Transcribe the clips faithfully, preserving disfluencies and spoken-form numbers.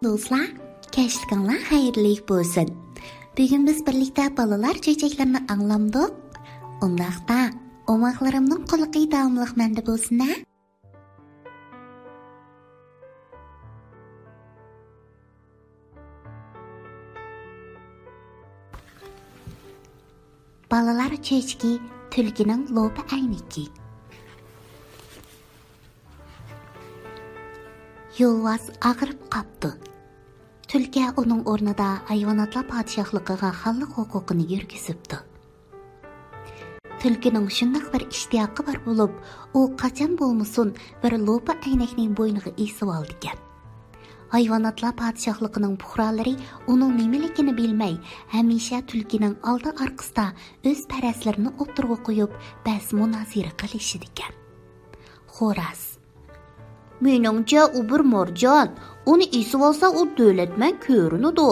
دوستلار، كەچلىكىڭلار خەيرلىك بولسۇن. بۈگۈن بىز بىرلىكتە بالىلار چۆچەكلىرىنى ئاڭلامدۇق؟ ئۇنداقتا، ئوماقلىرىمنىڭ قۇلىقى داۋاملىق مەندە بولسۇن ھە. بالىلار چۆچىكى، تۈلكىنىڭ لوپا ئەينىكى. يولۋاس ئاغرىپ قاپتۇ. تۈلكە ئۇنىڭ ئورنىدا ھايۋاناتلار پادىشاھلىقىغا خانلىق ھوقۇقىنى يۈرگۈزۈپتۇ. تۈلكىنىڭ شۇنداق بىر ئىشتىياقى بار بولۇپ، ئۇ قاچان بولمىسۇن بىر لوپا ئەينەكنى بوينىغا ئېسىۋالىدىكەن. ھايۋاناتلار پادىشاھلىقىنىڭ پۇقرالىرى ئۇنىڭ نېمىلىكىنى بىلمەي، ھەمىشە تۈلكىنىڭ ئالدى ئارقىسىدا ئۆز پەرەزلىرىنى ئوتتۇرىغا قويۇپ، بەس مۇنازىرە قىلىشىدىكەن. خوراز: «مېنىڭچە، ئۇ بىر مارجان، ئۇنى ئېسىۋالسا، ئۇ دۆلەتمەن كۆرۈنىدۇ»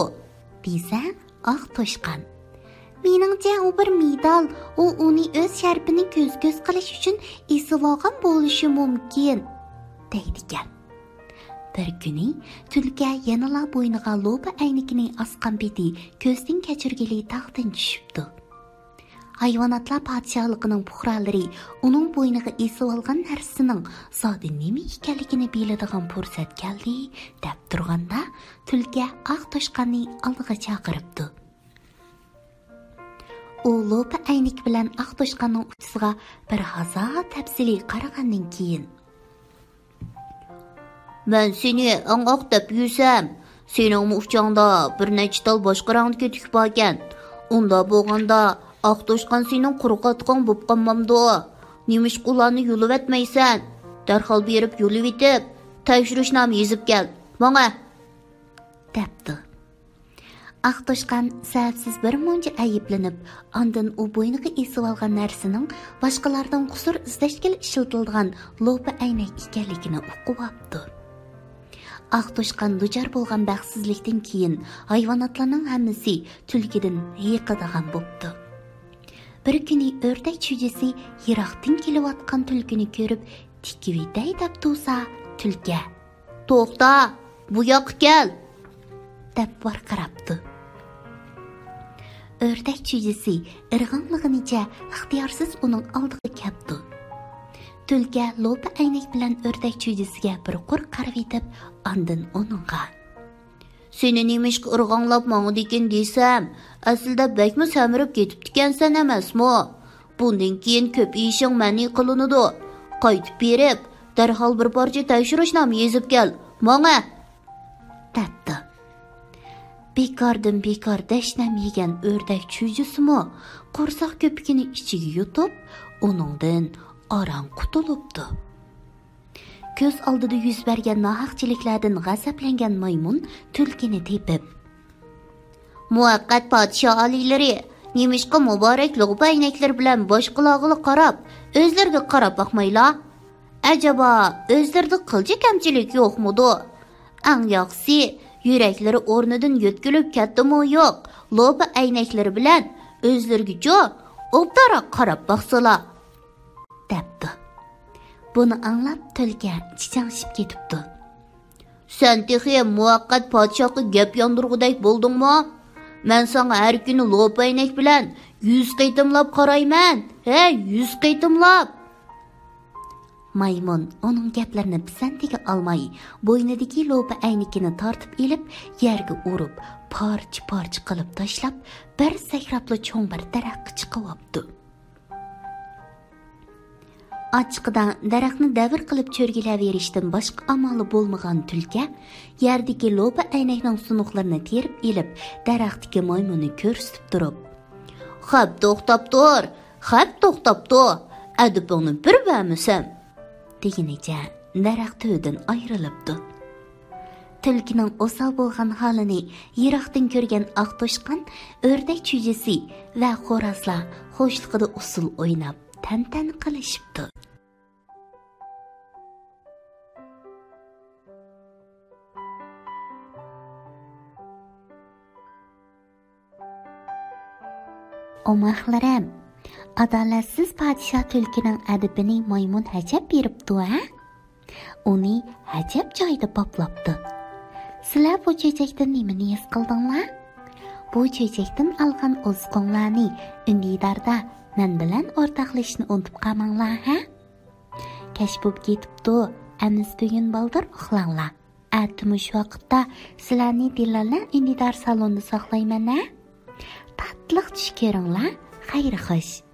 دېسە، ئاق توشقان: «مېنىڭچە، ئۇ بىر مېدال، ئۇ ئۇنى ئۆز شەرىپىنى كۆز-كۆز قىلىش ئۈچۈن ئېسىۋالغان بولۇشى مۇمكىن» دەيدىكەن. بىر كۈنى تۈلكە يەنىلا بوينىغا لوپا ئەينىكىنى ئاسقان پېتى كۆزدىن كەچۈرگىلى تاغدىن چۈشۈپتۇ. ھايۋاناتلار پادىشاھلىقىنىڭ پۇقرالىرى ئۇنىڭ بوينىغا ئېسىۋالغان نەرسىنىڭ زادى نېمە ئىكەنلىكىنى بىلىدىغان پۇرسەت كەلدى، دەپ تۇرغاندا، تۈلكە ئاق توشقاننى ئالدىغا چاقىرىپتۇ. ئۇ لوپا ئەينىكى بىلەن ئاق توشقاننىڭ ئۇچىسىغا بىر ھازا تەپسىلىي قارىغاندىن كېيىن، مەن سېنى ئەڭ ئاق دەپ يۈرسەم، سېنىڭمۇ ئۇچاڭدا بىر نەچچە تال باشقا رەڭدىكى تۈك باركەن. ئۇنداق بولغاندا، ئاق توشقان سېنىڭ قۇرۇق ئاتىقىڭ بوپ قالمامدۇ؟ نېمىشقا ئۇلارنى يۇلۇۋەتمەيسەن؟ دەرھال بېرىپ يۇلۇۋېتىپ، تەكشۈرۈشنامە يېزىپ كەل. ماڭە! دەپتۇ. ئاق توشقان سەۋەبسىز بىر مۇنچە ئەيىبلىنىپ، ئاندىن ئۇ بوينىغا ئېسىۋالغان نەرسىنىڭ باشقىلاردىن قۇسۇر ئىزدەشكىلا ئىشلىتىلىدىغان لوپا ئەينەك ئىكەنلىكىنى ئۇقۇۋاپتۇ. ئاق توشقان دۇچار بولغان بەختسىزلىكتىن كېيىن ھايۋاناتلارنىڭ ھەممىسى تۈلكىدىن ھېيىقىدىغان بوپتۇ. بىر كۈنى ئۆردەك چۈجىسى يىراقتىن كېلىۋاتقان تۈلكىنى كۆرۈپ، تىكىۋېتەي دەپ تۇرسا، تۈلكە: «توختا، بۇ ياققا كەل!» دەپ ۋارقىراپتۇ. ئۆردەك چۈجىسى ئىرغاڭلىغىنىچە ئىختىيارسىز ئۇنىڭ ئالدىغا كەپتۇ. تۈلكە لوپا ئەينەك بىلەن ئۆردەك چۈجىسىگە بىر قۇر قارىۋېتىپ، ئاندىن ئۇنىڭغا: «سېنى نېمىشقا ئىرغاڭلاپ ماڭىدىكىن دېسەم، ئەسلىدە بەكمۇ سەمرىپ كېتىپتىكەنسەن ئەمەسمۇ؟ بۇندىن كېيىن كۆپ ئېيىشىڭ مەنئى قىلىنىدۇ. قايتىپ بېرىپ، دەرھال بىر پارچە تەكشۈرۈشنامە يېزىپ كەل. ماڭە!» دەپتۇ. بىكاردىن بىكار دەشنەم يېگەن ئۆردەك چۈجىسىمۇ قورساق كۆپۈكىنى ئىچىگە يۇتۇپ، ئۇنىڭدىن ئاران قۇتۇلۇپتۇ. كۆز ئالدىدا يۈز بەرگەن ناھەقچىلىكلەردىن غەزەپلەنگەن مايمۇن تۈلكىنى تېپىپ: «مۇۋەققەت پادىشاھ ئالىيلىرى، نېمىشقا مۇبارەك لوپا ئەينەكلىرى بىلەن باشقىلارغىلا قاراپ، ئۆزلىرىگە قاراپ باقمايلا؟ ئەجەبا، ئۆزلىرىدە قىلچە كەمچىلىك يوقمىدۇ؟ ئەڭ ياخشىسى، يۈرەكلىرى ئورنىدىن يۆتكىلىپ كەتتىمۇ يوق، لوپا ئەينەكلىرى بىلەن ئۆزلىرىگىچۇ ئوبدانراق قاراپ باقسىلا!» دەپتۇ. بۇنى ئاڭلاپ تۈلكە چىچاڭشىپ كېتىپتۇ. «سەن تېخى مۇۋەققەت پادىشاھقا گەپ ياندۇرغۇدەك بولدۇڭمۇ؟ مەن ساڭا ھەر كۈنى لوپا ئەينەك بىلەن يۈز قېتىملاپ قارايمەن، ھە، يۈز قېتىملاپ!» مايمۇن ئۇنىڭ گەپلىرىنى پىسەنتىگە ئالماي، بوينىدىكى لوپا ئەينىكىنى تارتىپ ئېلىپ، يەرگە ئۇرۇپ، پارچە-پارچە قىلىپ تاشلاپ، بىر سەكرەپلا چوڭ بىر دەرەخكە چىقىۋاپتۇ. ئاچچىقىدا دەرەخنى دەۋر قىلىپ چۆرگىلەۋېرىشتىن باشقا ئامالى بولمىغان تۈلكە يەردىكى لوپا ئەينەكنىڭ سۇنۇقلىرىنى تېرىپ ئېلىپ، دەرەختىكى مايمۇننى كۆرسىتىپ تۇرۇپ، «خەپ توختاپ تۇر، خەپ توختاپ تۇر، ئەدىپىڭنى بېرىۋەرمىسەم!» دېگىنىچە دەرەخ تۈۋىدىن ئايرىلىپتۇ. تۈلكىنىڭ ئوسال بولغان ھالىنى يىراقتىن كۆرگەن ئاق توشقان، ئۆردەك چۈجىسى ۋە خورازلار خۇشلۇقىدا ئۇسسۇل ئويناپ، تەنتەنە قىلىشىپتۇ. ئوماقلىرىم، ئادالەتسىز پادىشاھ تۈلكىنىڭ ئەدىپىنى مايمۇن ھەجەپ بېرىپتۇ ھە؟ ئۇنى ھەجەپ جايىدا باپلاپتۇ. سىلەر بۇ چۆچەكتىن نېمىنى ھېس قىلدىڭلار؟ بۇ چۆچەكتىن ئالغان ئوزۇقۇڭلارنى ئۈندىداردا مەن بىلەن ئورتاقلىشىشنى ئۇنتۇپ قالماڭلار، ھە؟ كەچ بولۇپ كېتىپتۇ، ئەمىسە بۈگۈن بالدۇر ئۇخلاڭلار. ئەتە مۇشۇ ۋاقىتتا سىلەرنى دىلالە ئۈندىدار سالوندا ساقلايمەن، ھە؟ تاتلىق چۈش كۆرۈڭلار، خەير خوش.